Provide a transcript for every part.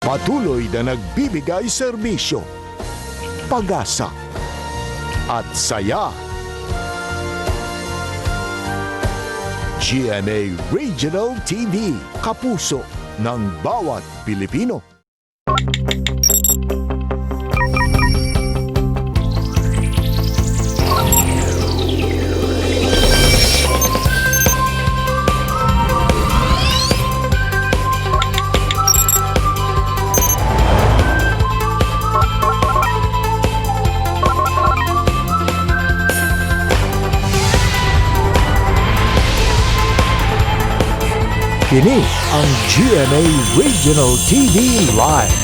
Patuloy na nagbibigay serbisyo, pag-asa at saya. GMA Regional TV, kapuso ng bawat Pilipino. Kini ang GMA Regional TV Live.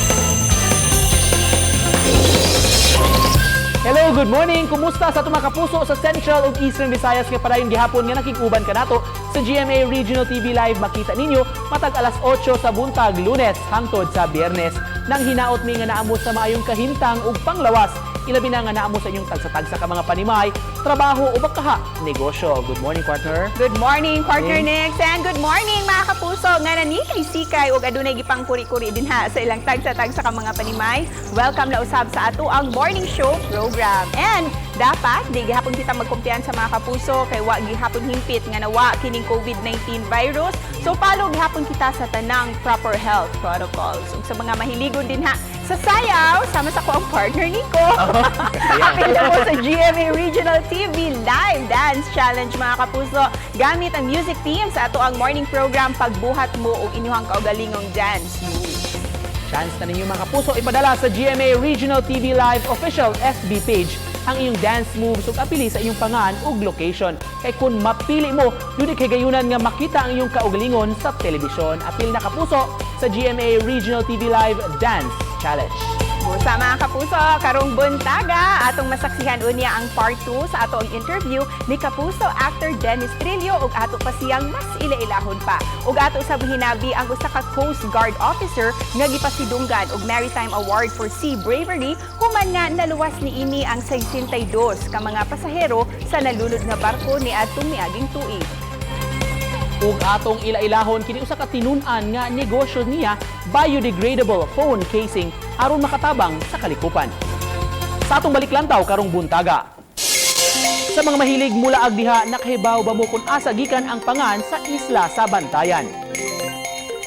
Hello, good morning. Kumusta sa atong mga kapuso sa Central ug Eastern Visayas nga padayon gihapon nga nakig-uban kanato sa GMA Regional TV Live? Makita ninyo matag alas 8 sa buntag, Lunes hangtod sa Biyernes. Nang hinaot mi nga naamo sa maayong kahimtang ug panglawas, ilabi na nga naamo sa inyong tagsa-tagsa ka mga panimay, trabaho o bakaha negosyo. Good morning, partner. Good morning, partner Nix, and good morning, mga kapuso nga nanikay sikay ug adunay gipang kuri-kuri dinha sa ilang tagsa-tagsa ka mga panimay. Welcome na usab sa ato ang morning show program. And dapat di gihapon kita magkumpiyansa, mga kapuso, kay wa gihapon hingpit nga nawa kining COVID-19 virus. So follow gihapon kita sa tanang proper health protocols. Ug sa mga mahiligon dinha sa sayaw, sama sa ko ang partner Nico. Apil na mo sa GMA Regional TV Live Dance Challenge, mga kapuso. Gamit ang music team sa ato ang morning program pagbuhat mo og inyong kaugalingong dance moves. Chance na ninyo, mga kapuso, ipadala sa GMA Regional TV Live official FB page ang iyong dance moves ug apili sa iyong pangan ug location. Kay kung mapili mo, dili kay gayunan nga makita ang iyong kaugalingon sa telebisyon. Apil na, kapuso, sa GMA Regional TV Live Dance Challenge. Busa, mga kapuso, karong buntaga, atong masaksihan unya ang part 2 sa ato ang interview ni kapuso actor Dennis Trillo ug ato pa siyang mas ila-ilahon pa. Ug ato sa hinabi ang usa ka Coast Guard officer nga gipasidunggan og Maritime Award for Sea Bravery human nga naluwas niini ang 62 ka mga pasahero sa nalunod nga barko niadtong miaging tuig. Ug atong ila-ilahon kini usa ka tinun-an nga negosyo niya, biodegradable phone casing aron makatabang sa kalikupan. Sa atong baliklantaw karong buntaga. Sa mga mahilig mulaag diha, nakahibaw ba mo kung asa gikan ang pangan sa isla sa Bantayan?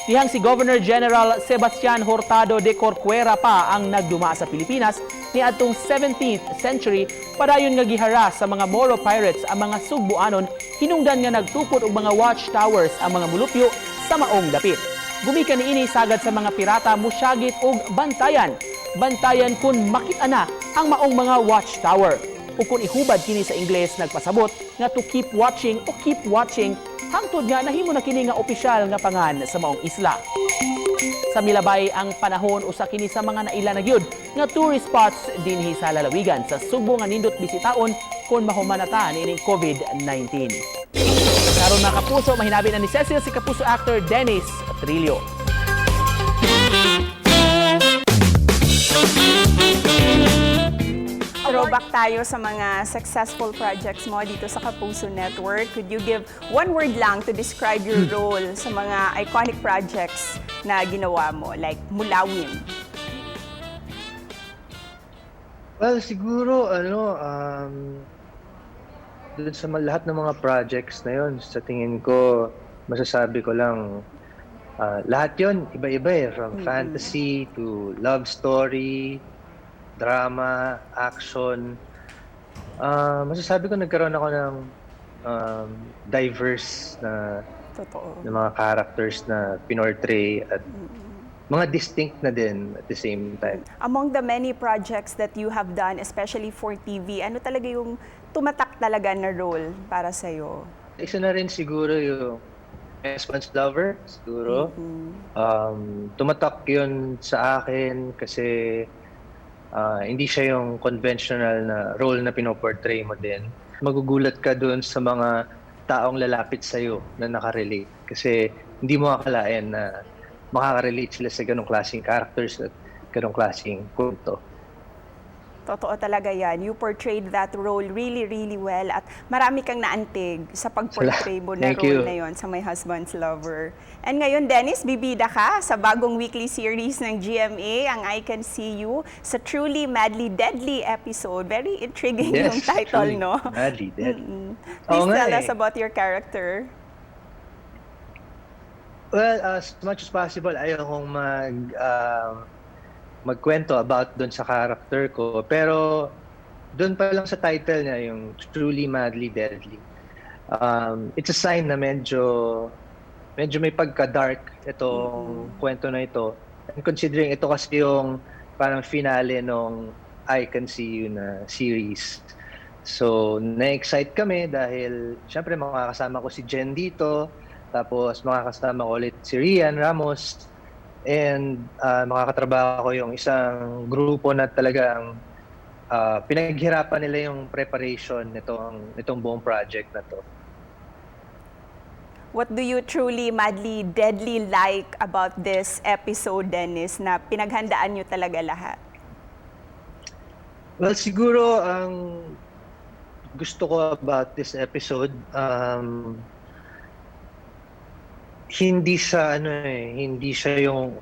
Dihang si Governor General Sebastian Hurtado de Corcuera pa ang nagduma sa Pilipinas niadtong 17th century, padayon nga giharas sa mga Moro pirates ang mga Sugbuanon hinungdan nga nagtukod og mga watchtowers ang mga mulupyo sa maong dapit. Gumikan niini sagad sa mga pirata musyagit og bantayan. Bantayan kung makita na ang maong mga watchtower. O kung ihubad kini sa Ingles, nagpasabot nga to keep watching o keep watching, hangtod nga nahimo na kini nga opisyal nga pangan sa maong isla. Sa milabay ang panahon, usa kini sa mga naila na gyud nga tourist spots dinhi sa lalawigan sa Sugbo nga nindot bisitaon kung mahuman na ta niining COVID-19. Karon, mga kapuso, mahinabi na ni Cecil si kapuso actor Dennis Trillo. Throwback tayo sa mga successful projects mo dito sa Kapuso Network. Could you give one word lang to describe your role sa mga iconic projects na ginawa mo, like Mulawin? Well, siguro, ano, dun sa lahat ng mga projects na yun, sa tingin ko, masasabi ko lang, lahat yun, iba-iba eh. From fantasy to love story, drama, action. Masasabi ko nagkaroon ako ng diverse na, Totoo. Na mga characters na pinortray at mga distinct na din at the same time. Among the many projects that you have done, especially for TV, ano talaga yung tumatak talaga na role para sa'yo? Isa na rin siguro yung Response Lover, siguro. Tumatak yun sa akin kasi hindi siya yung conventional na role na pinoportray mo din. Magugulat ka dun sa mga taong lalapit sa'yo na nakarelate. Kasi hindi mo akalain na makaka-relate sila sa ganong klaseng characters at ganong klaseng kwento. Totoo talaga yan. You portrayed that role really, really well at marami kang naantig sa pag-portray mo na Thank role you. na yon sa My Husband's Lover. And ngayon, Dennis, bibida ka sa bagong weekly series ng GMA, ang I Can See You, sa Truly Madly Deadly episode. Very intriguing Yes, yung title, Truly, no? Madly Deadly. Please Oo nga tell us eh. about your character. Well, as much as possible, ayokong magkwento about doon sa character ko. Pero doon pa lang sa title niya, yung Truly Madly Deadly, it's a sign na medyo may pagka-dark itong kwento na ito. And considering ito kasi yung parang finale nung I Can See You na series. So, na-excite kami dahil syempre makakasama ko si Jen dito, tapos makakasama ko ulit si Rhian Ramos, and makakatrabaho ko yung isang grupo na talagang pinaghirapan nila yung preparation nitong buong project na to. What do you truly, madly, deadly like about this episode, Dennis, na pinaghandaan nyo talaga lahat? Well, siguro ang gusto ko about this episode, hindi siya ano eh, hindi siya yung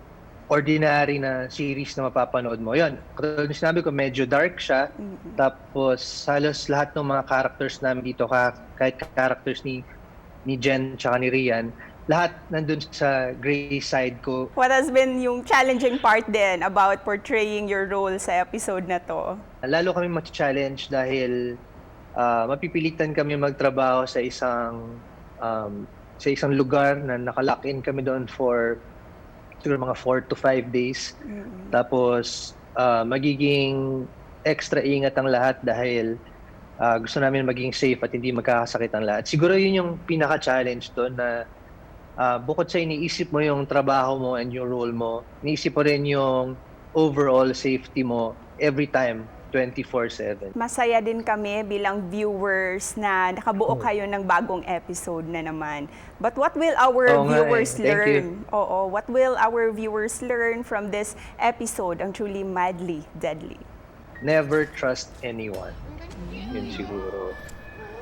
ordinary na series na mapapanood mo. Yun, katulad ng sinabi ko, medyo dark siya. Tapos halos lahat ng mga characters namin dito, kahit characters ni Jen tsaka ni Rhian, lahat nandun sa gray side ko. What has been yung challenging part din about portraying your role sa episode na to? Lalo kami ma-challenge dahil mapipilitan kami magtrabaho sa isang lugar na naka-lock in kami doon for siguro mga 4 to 5 days. Tapos magiging extra ingat ang lahat dahil gusto namin maging safe at hindi magkakasakit ang lahat. Siguro yun yung pinaka-challenge doon na bukod sa iniisip mo yung trabaho mo and yung role mo, iniisip mo rin yung overall safety mo every time, 24/7. Masaya din kami bilang viewers na nakabuo kayo ng bagong episode na naman. But what will our Oo nga eh. viewers Thank you. Learn? Oo, what will our viewers learn from this episode, ang Truly Madly Deadly? Never trust anyone. Yun siguro.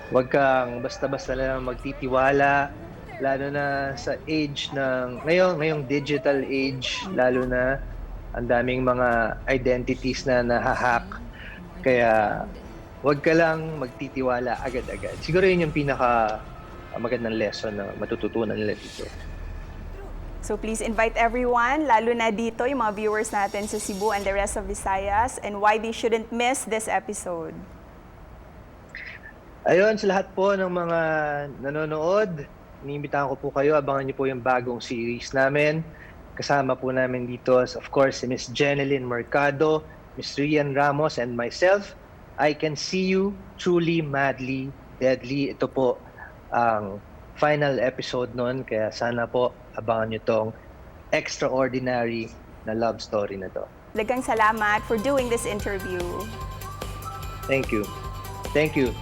Huwag kang basta-basta lang magtitiwala, lalo na sa age ng, ngayong digital age, lalo na ang daming mga identities na nahahack. Kaya, huwag ka lang magtitiwala agad-agad. Siguro yun yung pinaka magandang lesson na matututunan nila dito. So please invite everyone, lalo na dito yung mga viewers natin sa Cebu and the rest of Visayas, and why they shouldn't miss this episode. Ayun, sa lahat po ng mga nanonood, iniimbitahan ko po kayo, abangan niyo po yung bagong series namin. Kasama po namin dito, of course, si Miss Jennylyn Mercado, Miss Rhian Ramos, and myself. I Can See You, Truly, Madly, Deadly. Ito po ang final episode nun, kaya sana po abangan niyo tong extraordinary na love story na to. Daghang salamat for doing this interview. Thank you. Thank you.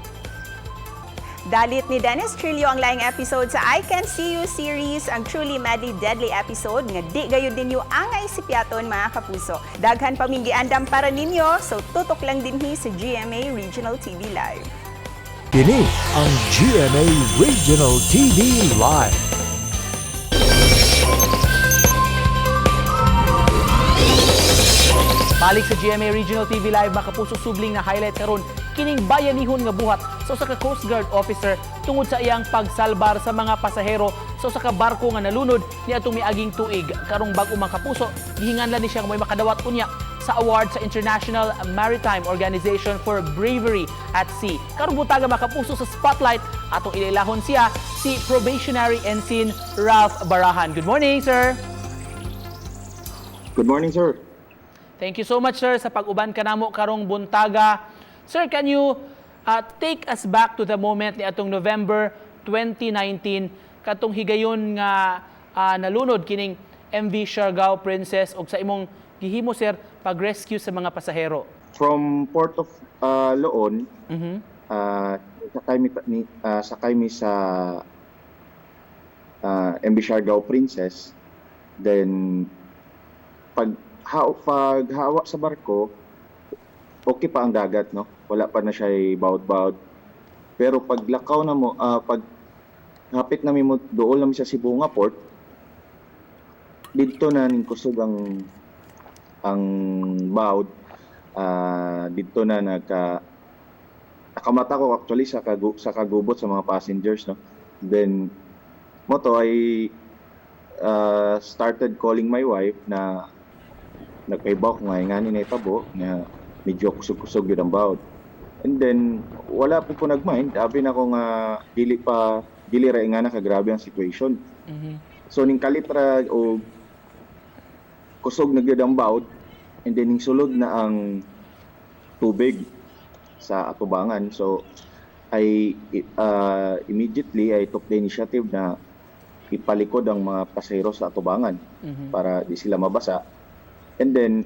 Dalit ni Dennis Trillo ang laing episode sa I Can See You series, ang Truly Madly Deadly episode nga di gayud ninyo angay sipyaton, mga kapuso. Daghan pa ming giandam para ninyo, so tutok lang dinhi sa GMA Regional TV Live. Kini ang GMA Regional TV Live. Balik sa GMA Regional TV Live, mga kapuso, subling na highlight karon kining bayanihon nga buhat sa usa ka Coast Guard officer tungod sa iyang pagsalbar sa mga pasahero sa usa ka barko nga nalunod niadtong miaging tuig. Karong bag-o, mga kapuso, gihinganlan ni siya nga may makadawat unya sa award sa International Maritime Organization for Bravery at Sea. Karong buntaga, mga kapuso, sa spotlight atong ilailahon siya, si Probationary Ensign Ralph Barahan. Good morning, sir. Good morning, sir. Thank you so much, sir, sa pag-uban kanamo karong buntaga. Sir, can you take us back to the moment ni atong November 2019, katong higayon nga nalunod kining MV Siargao Princess ug sa imong gihimo, sir, pag-rescue sa mga pasahero? From Port of Loon, sakay mi sa MV Siargao Princess. Then pag hawa sa barko, okay pa ang dagat, no? Wala pa na siya bawd-bawd. Pero paglakaw na mo, pag hapit na mi mo dool na mi sa Sibonga Port, didto na ning kusog ang bawd. Didto na nakamata ko actually sa kagubot sa mga passengers, no? Then mao to I started calling my wife na nagpahibaw ko nga ngani na itabo nga medyo kusog-kusog gyud ang bawd. And then wala po ko nagmind, abi na ko nga dili pa, dili ra nga nakagrabe ang situation. So ning kalit ra og kusog na gyud ang bawd and then ning sulod na ang tubig sa atubangan. So I immediately I took the initiative na ipalikod ang mga pasahero sa atubangan para di sila mabasa. And then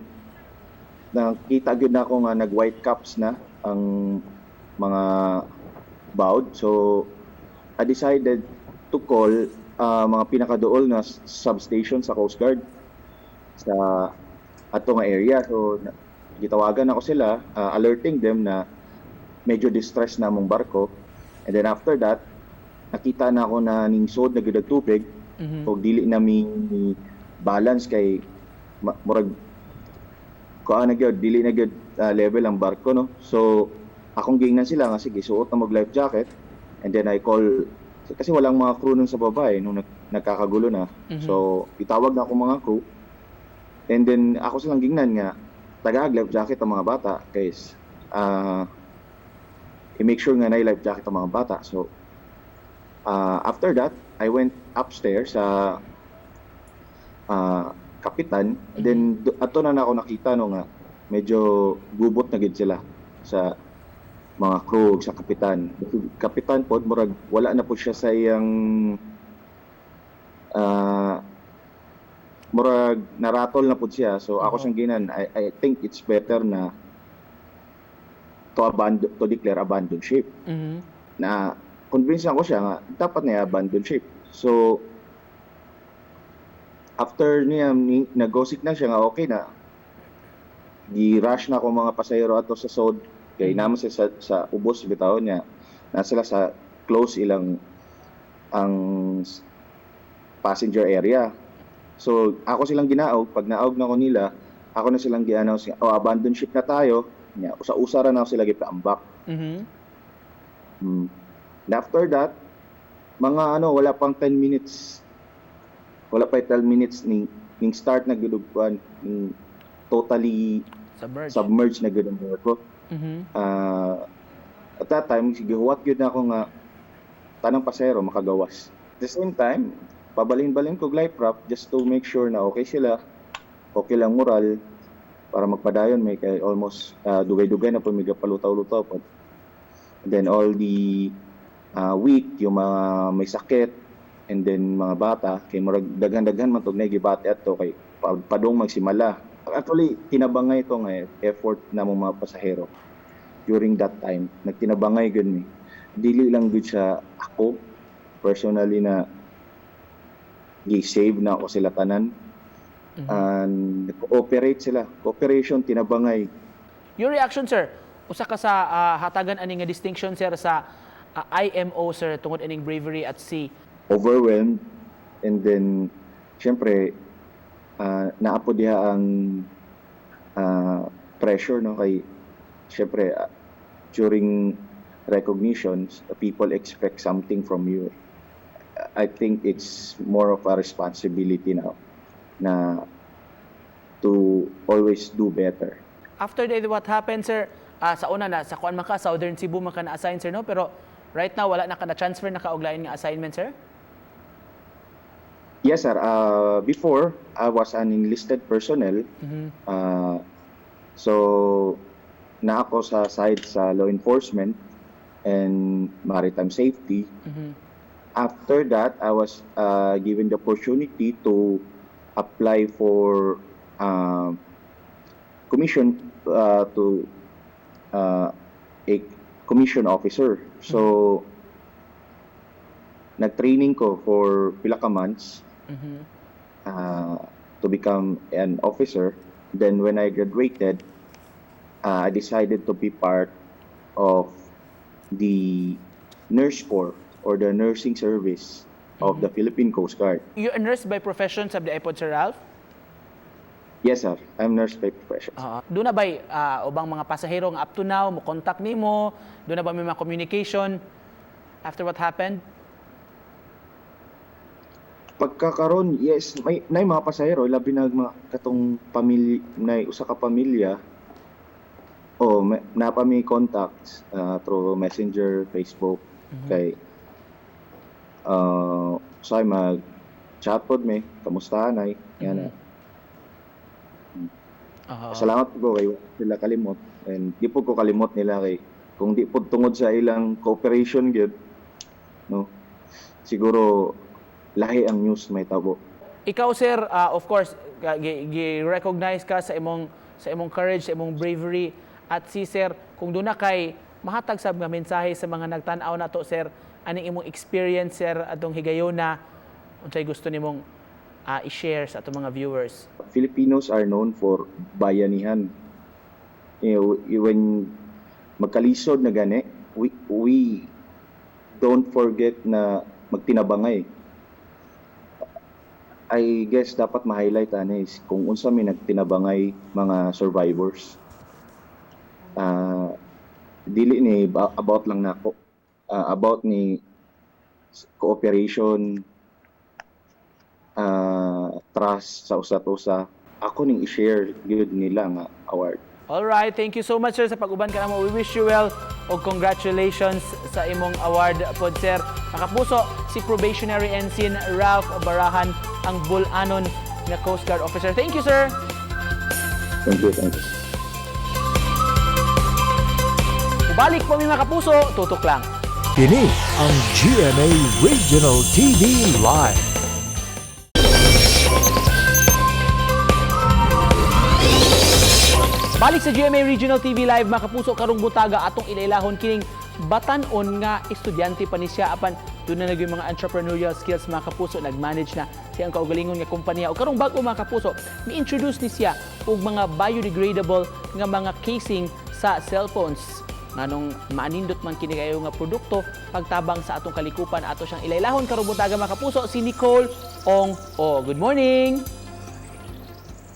nakita gyud na ako nga nag white caps na ang mga bawd. So I decided to call mga pinakaduol na substation sa Coast Guard sa ato nga area. So gitawagan ako sila, alerting them na medyo distress na among barko. And then after that, nakita na ako na ning sod na gyud ang tubig og dili na mi balance kay murag kuan na gyud, dili na gyud level ang barko, no? So akong giingnan sila nga sige, suot na mag life jacket, and then I call kasi walang mga crew nun sa baba eh nung nagkakagulo na. So itawag na ako mga crew and then ako silang gingnan nga tagaag life jacket ang mga bata kay i-make sure nga na life jacket ang mga bata. So after that, I went upstairs sa kapitan. And then ato na ako nakita, no, nga medyo gubot na gid sila sa mga crew ug sa kapitan. Kapitan pod murag wala na po siya sa iyang murag naratol na pod siya. So ako siyang giingnan, I think it's better na to abandon, to declare abandon ship. Na convince ako siya nga dapat na abandon ship. So after niya nag-gosik na siya nga okay na, gi-rush na ako mga pasahero ato sa sod kay naman sila sa ubos bitaw niya na sila sa close ilang ang passenger area. So ako silang ginaog, pag naog na ko nila, ako na silang gi-announce, "Oh, abandon ship na tayo." Nya usa-usa ra na ako sila gipaambak. And after that, mga ano, wala pang 10 minutes. Wala pa 10 minutes ning start na gud og kuan, ning totally Submerged. Submerged na gud ang barko. At that time, sige, huwat gyud na ako nga tanang pasahero makagawas. At the same time, pabalin-balin ko life raft just to make sure na okay sila, okay lang moral para magpadayon may kay almost dugay-dugay na po may palutaw-lutaw po. And then all the weak, yung mga may sakit, and then mga bata, kay murag daghan-daghan man tog gibati ato kay padung magsimala. Actually, tinabangay ito nga effort na mga pasahero during that time. Nagtinabangay gud mi. Dili lang gud siya ako personally na gi-save na ako sila tanan. And cooperate sila. Cooperation, tinabangay. Your reaction, sir, usa ka sa hatagan ani nga distinction, sir, sa IMO, sir, tungod ining bravery at sea. Overwhelmed and then syempre naa po diha ang pressure, no, kay syempre during recognitions, people expect something from you. I think it's more of a responsibility now na to always do better. After that, what happened, sir, sa una na, sa kuan man ka, Southern Cebu man ka na-assign, sir, no? Pero right now, wala na ka na-transfer na ka og lain nga assignment, sir? Yes, sir. Before, I was an enlisted personnel. So, na ako sa side sa law enforcement and maritime safety. After that, I was given the opportunity to apply for commission to a commission officer. So, nag-training ko for pila ka months to become an officer. Then when I graduated, I decided to be part of the nurse corps or the nursing service of the Philippine Coast Guard. You're a nurse by profession, sab diay pod, Sir Ralph? Yes, sir. I'm nurse by profession. Oo. Duna ba'y ubang mga pasahero nga up to now mo contact nimo? Duna ba may mga communication after what happened? Pagkakaron, yes, may nay mga pasahero, labi na mga katong pamilya, nay usa ka pamilya. Oh, may, naa pa mi contacts through Messenger, Facebook, kay say mag chat pod mi, kamusta nay, yan na. Salamat po kay wala sila kalimot and di po ko kalimot nila kay kung di po tungod sa ilang cooperation gyud, no, siguro lahi ang news may tabo. Ikaw, sir, of course, gi-recognize ka sa imong courage, sa imong bravery at si sir, kung duna kay mahatag sab nga mensahe sa mga nagtan-aw nato, sir, aning imong experience, sir, atong higayona, unsay gusto nimong i-share sa atong mga viewers? Filipinos are known for bayanihan. When magkalisod na gani, we don't forget na magtinabangay. I guess dapat ma-highlight ani is kung unsa may nagtinabangay mga survivors. Dili ni about lang nako. About ni cooperation, trust sa usa't usa. Ako ning i-share gyud nila nga award. All right, thank you so much, sir, sa pag-uban kanamo. We wish you well ug congratulations sa imong award pod, sir. Mga kapuso, si Probationary Ensign Ralph Barahan, ang Bul-anon na Coast Guard officer. Thank you, sir. Thank you, thank you. Balik po mi, mga kapuso, tutok lang. Kini ang GMA Regional TV Live. Balik sa GMA Regional TV Live, mga kapuso, karong buntaga atong ilailahon kining batan-on nga estudyante pa ni siya apan duna na gyud mga entrepreneurial skills, mga kapuso, nag-manage na siyang kaugalingon nga kompanya o karong bag-o, mga kapuso, mi-introduce ni siya og mga biodegradable nga mga casing sa cellphones. Nganong manindot man kini kayo nga produkto pagtabang sa atong kalikupan, ato siyang ilailahon karong buntaga, mga kapuso, si Nicole Ong O. Good morning.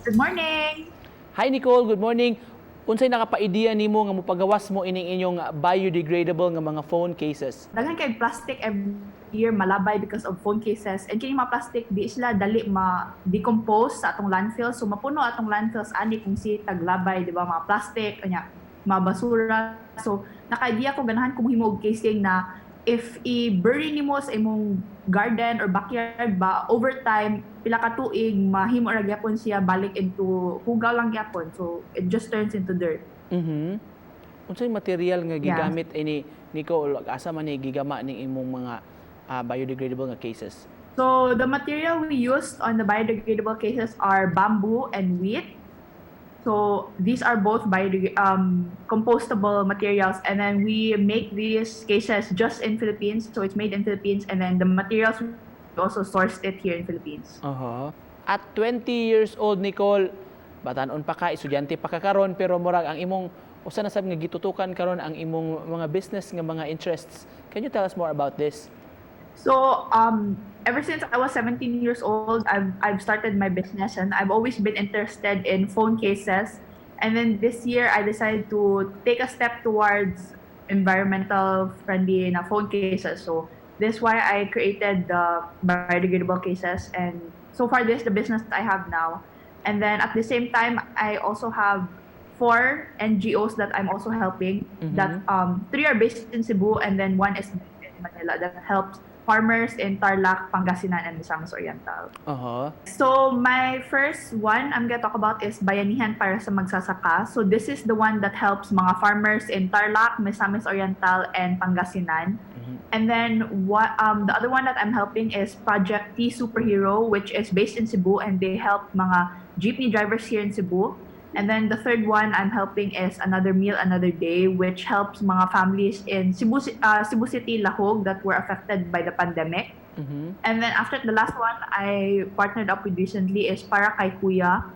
Good morning! Hi Nicole, good morning. Unsay nakapaideya nimo nga mopagawas mo ining inyong biodegradable nga mga phone cases? Daghan kay plastic every year malabay because of phone cases. And kini mga plastic di sila dali ma-decompose sa atong landfill. So mapuno atong landfills ani kung sige tag labay, di ba, mga plastic, kanya mga basura. So naka-idea ko, ganahan ko mohimo og casing na if i-bury nimo sa imong garden or backyard ba, over time, pila ka tuig, mahimo ra gyapon siya balik into hugaw lang gyapon. So it just turns into dirt. Unsay material nga gigamit ini, Nicole? Asa man ni gigama ning imong mga biodegradable nga cases? So the material we used on the biodegradable cases are bamboo and wheat. So these are both compostable materials, and then we make these cases just in Philippines. So it's made in Philippines, and then the materials, we also sourced it here in Philippines. At 20 years old, Nicole, batan-on pa ka, estudyante pa ka karon, pero murag ang imong usa na sab nga gitutukan karon ang imong mga business nga mga interests. Can you tell us more about this? So ever since I was 17 years old, I've started my business, and I've always been interested in phone cases. And then this year, I decided to take a step towards environmental friendly na phone cases. So this is why I created the biodegradable cases, and so far this is the business I have now. And then at the same time, I also have four NGOs that I'm also helping. That three are based in Cebu, and then one is in Manila that helps farmers in Tarlac, Pangasinan, and Misamis Oriental. So my first one I'm gonna talk about is Bayanihan para sa Magsasaka. So this is the one that helps mga farmers in Tarlac, Misamis Oriental, and Pangasinan. And then what the other one that I'm helping is Project T Superhero, which is based in Cebu, and they help mga jeepney drivers here in Cebu. And then the third one I'm helping is Another Meal Another Day, which helps mga families in Cebu City, Lahug that were affected by the pandemic. And then after, the last one I partnered up with recently is Para Kay Kuya.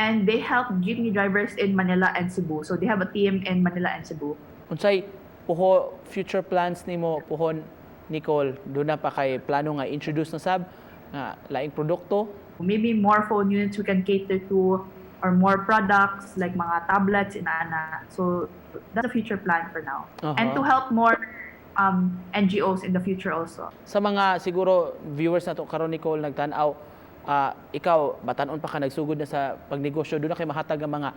And they help jeepney drivers in Manila and Cebu. So they have a team in Manila and Cebu. Unsay puho future plans nimo puhon, Nicole? Duna pa kay plano nga introduce na sab nga laing produkto? Maybe more phone units we can cater to or more products like mga tablets and ana. So that's a future plan for now. And to help more NGOs in the future also. Sa mga siguro viewers nato karon, Nicole, nagtan-aw, ikaw batan-on pa ka, nagsugod na sa pagnegosyo, duna kay mahatag ang mga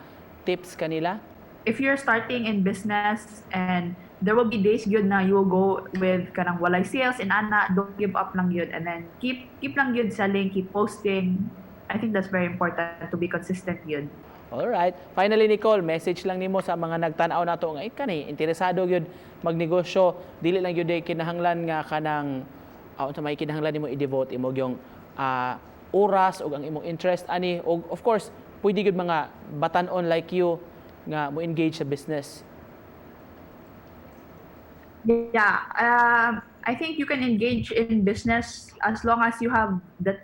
tips kanila? If you're starting in business and there will be days gyud na you will go with kanang walay sales and ana, don't give up lang gyud and then keep lang gyud selling, keep posting. I think that's very important to be consistent gyud. Alright. Finally, Nicole, message lang nimo sa mga nagtan-aw nato nga kani interesado gyud magnegosyo, dili lang gyud kinahanglan nga kanang unsa may kinahanglan nimo i-devote imo yung oras ug ang imong interest ani, ug of course pwede gyud mga batan-on like you nga mo engage sa business. Yeah, I think you can engage in business as long as you have the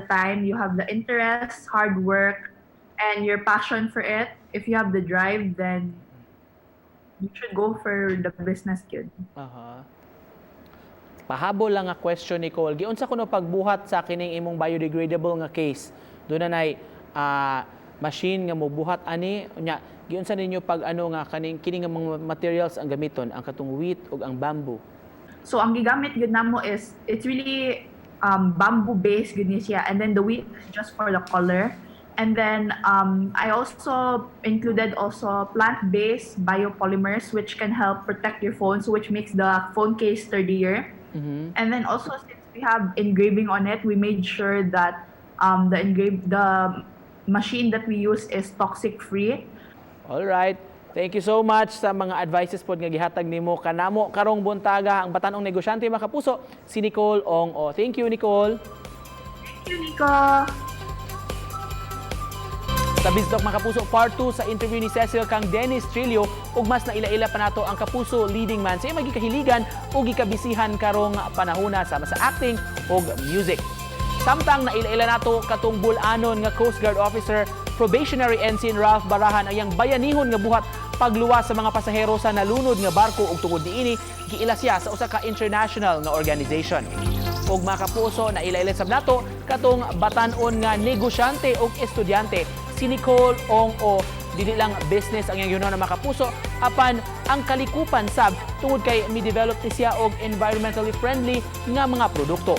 time, you have the interest, hard work, and your passion for it. If you have the drive, then you should go for the business gyud. Aha. Pahabol lang nga question, Nicole. Giunsa kuno pagbuhat sa kining imong biodegradable nga case? Duna nay machine nga mobuhat ani? Unya giunsa ninyo pag ano nga kaning kini nga mga materials ang gamiton, ang katong wheat ug ang bamboo? So ang gigamit gyud namo is it's really bamboo based gyud ni siya, and then the wheat is just for the color. And then I also included also plant-based biopolymers, which can help protect your phone, so which makes the phone case sturdier. And then also, since we have engraving on it, we made sure that the machine that we use is toxic free. All right. Thank you so much sa mga advices pod nga gihatag nimo kanamo karong buntaga, ang batanong negosyante, mga kapuso, si Nicole Ong O. Thank you, Nicole. Thank you, Nico. Sa Biztalk, mga kapuso, part 2 sa interview ni Cecil kang Dennis Trillo ug mas naila-ila pa nato ang kapuso leading man sa iyang magikahiligan ug gikabisihan karong panahona sama sa acting ug music. Samtang naila-ila nato katong bul-anon nga Coast Guard officer, probationary Ensign Ralph Barahan, ang iyang bayanihon nga buhat pagluwas sa mga pasahero sa nalunod nga barko ug tungod niini giila siya sa usa ka international nga organization. Ug mga kapuso, naila-ila sab nato katong batan-on nga negosyante ug estudyante si Nicole Ong O. Dili lang business ang iyang na, mga kapuso, apan ang kalikupan sab, tungod kay mi-develop ni siya og environmentally friendly nga mga produkto.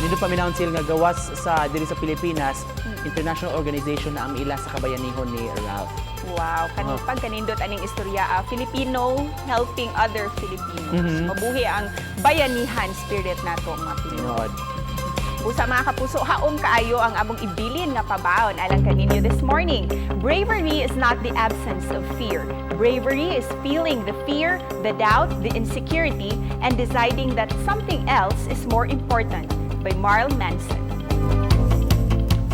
Nindot paminawon sila nga gawas sa diri sa Pilipinas, international organization na ang ila sa kabayanihon ni Ralph. Wow, kaning pagkanindot aning istorya, Filipino helping other Filipinos. Mabuhi ang bayanihan spirit nato mga Pinoy. Tinuod. Usa, mga kapuso, haom kaayo ang among ibilin nga pabaon alang kaninyo this morning. Bravery is not the absence of fear. Bravery is feeling the fear, the doubt, the insecurity, and deciding that something else is more important. By Marl Manson.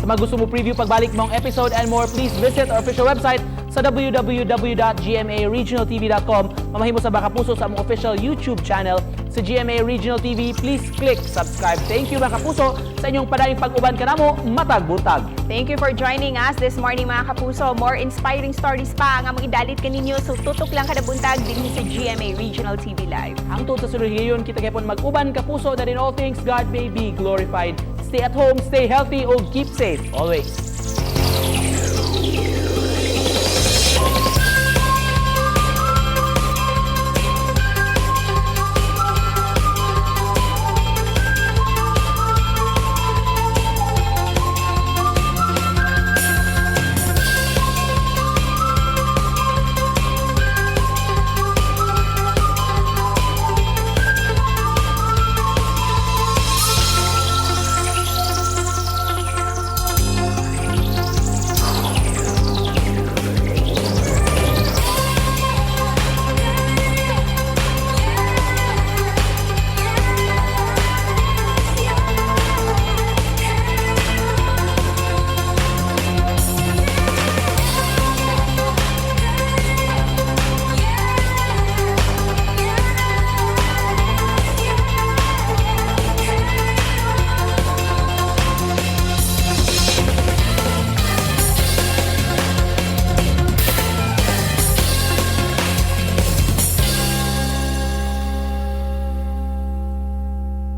Sa mga gusto mo preview pagbalik maong episode and more, please visit our official website sa www.gmaregionaltv.com. Mamahimo sa mga kapuso sa among official YouTube channel sa GMA Regional TV. Please click subscribe. Thank you, mga kapuso, sa inyong padayong pag-uban kanamo matag buntag. Thank you for joining us this morning, mga kapuso. More inspiring stories pa ang among idalit kaninyo. So tutok lang kada buntag dinhi sa GMA Regional TV Live. Hangtod sa sunod higayon, kita gihapon mag-uban, kapuso, that in all things God may be glorified. Stay at home, stay healthy, o keep safe always.